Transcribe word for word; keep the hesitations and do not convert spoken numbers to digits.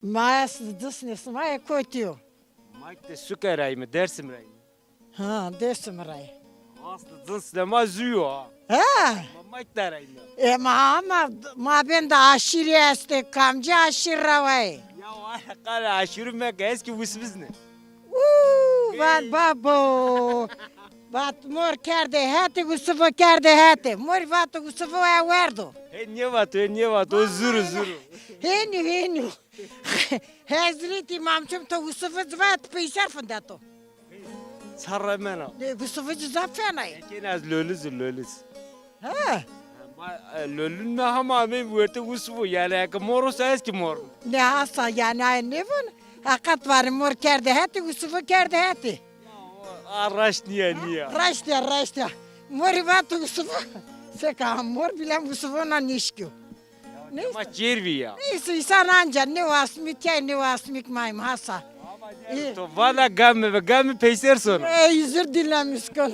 Ma ez disnê sima yê kotî yo. Mak de suke rayme, Dersim rayme. Ha, Dersim ray. Aslı cins de ma zuyo ha. Ha. Ma mak de rayme. E ma ama ma ben de aşîrî estê, kamcî aşîr rawayê. Ya, qale aşîrî meke, ez ki Wusivizne. Uuu, vat babo. Vat mor kerdê hetê, Wusifo kerdê hetê. Mor vat Wusifo e werdo. He, nêvato, he, nêvato, o zuru, zuru. Hênî, hênî. Hezretî Mamçum to Wusifo ci vat peyser findeto. Sarra mena. Ne, Wusifo ci zaf fena yê. Ekin az loliz, loliz. Ha. Ma, e, lolun me hama amê wertê Wusifo. Yani eke mor o sa ez ki mor. Ne hasa yani ay nêvon. Heqet varê mor kerdê hetê, Wusifo kerdê hetê. A raşt nîya, nîya. Raşt ya, raşt ya. Morî vato Wusifo. Seka mor bîle Wusifo na nêşkîyo. Neyse. Ma çêr bî ya. Neyse, însan anca nêwasmî key nêwasmî mayim hasa. Ama ya, to vana gamê ve, gamê peyser sona. Ey, özür dilemiş kon.